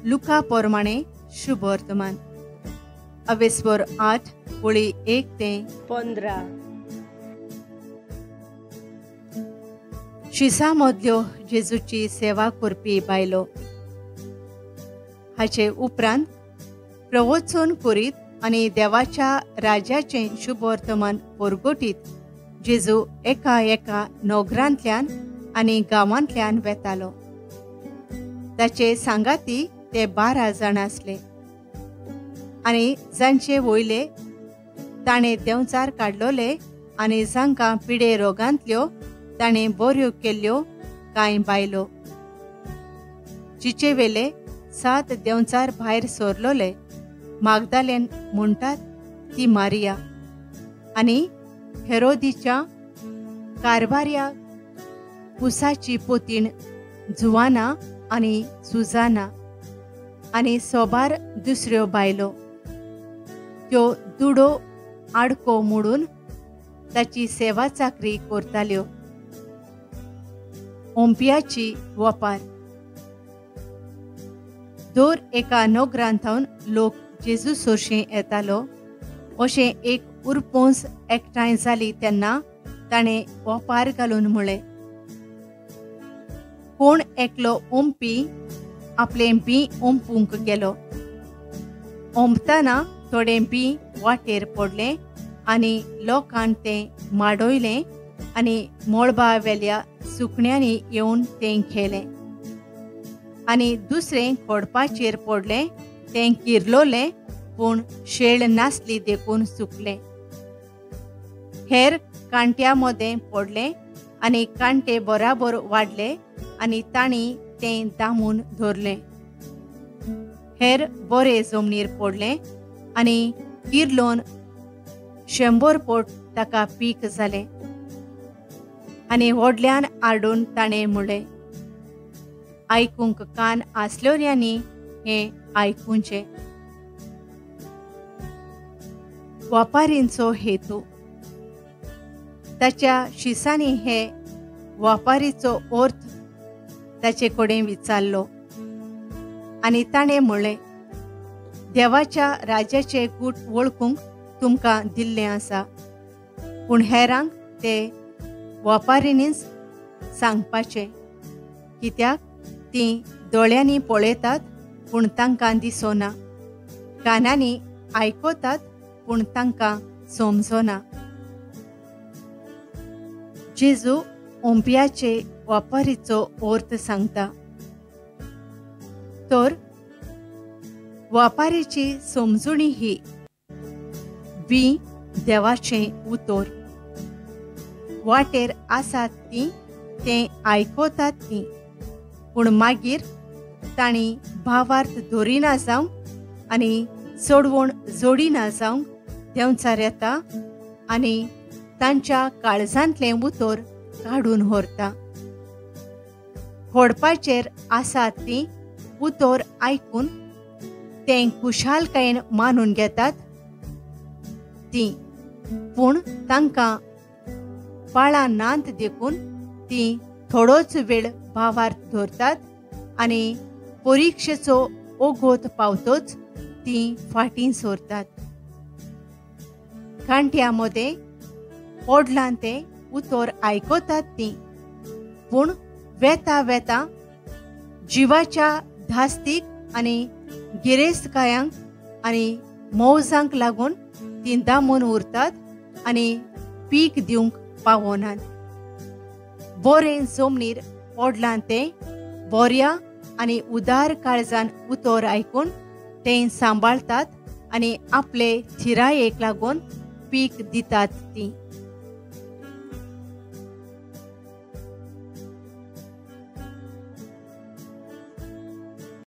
लुका पोरमाणे शुभ वर्तमान अवेस्वर 8 वळी 1 ते 15. शिसा मदल्यो जेजूची सेवा करपी बायलो. हाचे उपरांत प्रवचन करीत आनी देवाच्या राज्याचें शुभ वर्तमान परगटीत जेजू एका एका नगरांतल्यान आनी गांवांतल्यान वेतालो. ताचे सांगाती ते 12 जाण आसले आनी जांचे वयले ताणें देंवचार काडलोले आनी जांकां पिडे रोगांतल्यो ताणें बऱ्यो केल्ल्यो कांय बायलो. जिचे वेले 7 देंवचार भायर सरलोले मागदालेन म्हणटात ती मारिया आनी हेरोदीच्या कारभार्या कुसाची पोतीण जुवाना आनी सुजाना आनी सोबार दुसऱ्यो बायलो. त्यो दुडो आडको मोडून ताची सेवा चाकरी करताल्यो. ओंपियाची वपार. दर एका नगरांत थावन लोक जेजू सोरशें येतालो. अशें एक उरपोंस एकठांय जाली तेन्ना ताणें वपार घालून म्हळें, कोण एकलो ओंपी आपलें बीं ओंपूंक गेलो. ओंपतना थोडें बीं वाटेर पडलें आनी लोकान तें माडयलें आनी मळबा वेल्या सुकण्यांनी येवन तें खेलें. आनी दुसरें खोडपाचेर पडलें, तें किरलोलें पूण शेळ नासली देखून सुकलें. हेर कांट्या मदें पडलें आनी कांटे बराबर वाडले आनी तांणी तें दामून धरलें. हेर बरे जमनीर पडलें आनी किरलोन 100 पोट ताका पीक जालें. आनी व्हडल्यान आरडून ताणें म्हणलें, आयकूंक कान आसल्यांनी हें आयकुचें. वापारींचो हेतू. ताच्या शिसांनी हे वापारीचो अर्थ ताचे कडेन विचारलो आनी ताणें म्हणलें, देवाच्या राज्याचे गूट वळखूंक तुमकां दिल्लें आसा, पूण हेरांक ते वापारींनीच सांगपाचें, कित्याक तीं दोळ्यांनी पळयतात पूण तांकां दिसना, कानांनी आयकतात पूण तांकां समजना. जेजू ओंपियाचे वापारीचो अर्थ सांगता. तर वापारीची समजणी ही बीं देवाचें उतर. वाटेर आसात तीं तें आयकतात तीं, पूण मागीर तांणी भावार्थ धरिना जावंक आनी सोडवण जोडिना जावंक देंवचार येता आनी तांच्या काळजांतलें उतर काडून व्हरता. खोडपाचेर आसात तीं उतर आयकून तें खुशालकायेन मानून घेतात तीं, पूण तांकां पाळां नात देखून तीं थोडोच वेळ भावार्थ धरतात आनी परिक्षेचो ओगोत पावतोच तीं फाटीं सरतात. कांट्या मदें पडलां तें उतर आयकतात तीं, पूण वेता वेता जिवाच्या धास्तीक आनी गिरेस्तकायांक आनी मौजांक लागून तीं दामून उरतात आनी पीक दिवंक पावनात. बरें जमनीर पडलां तें बऱ्या आनी उदार काळजान उतर आयकून तें सांबाळतात आनी आपले थिरायेक लागून पीक दितात तीं.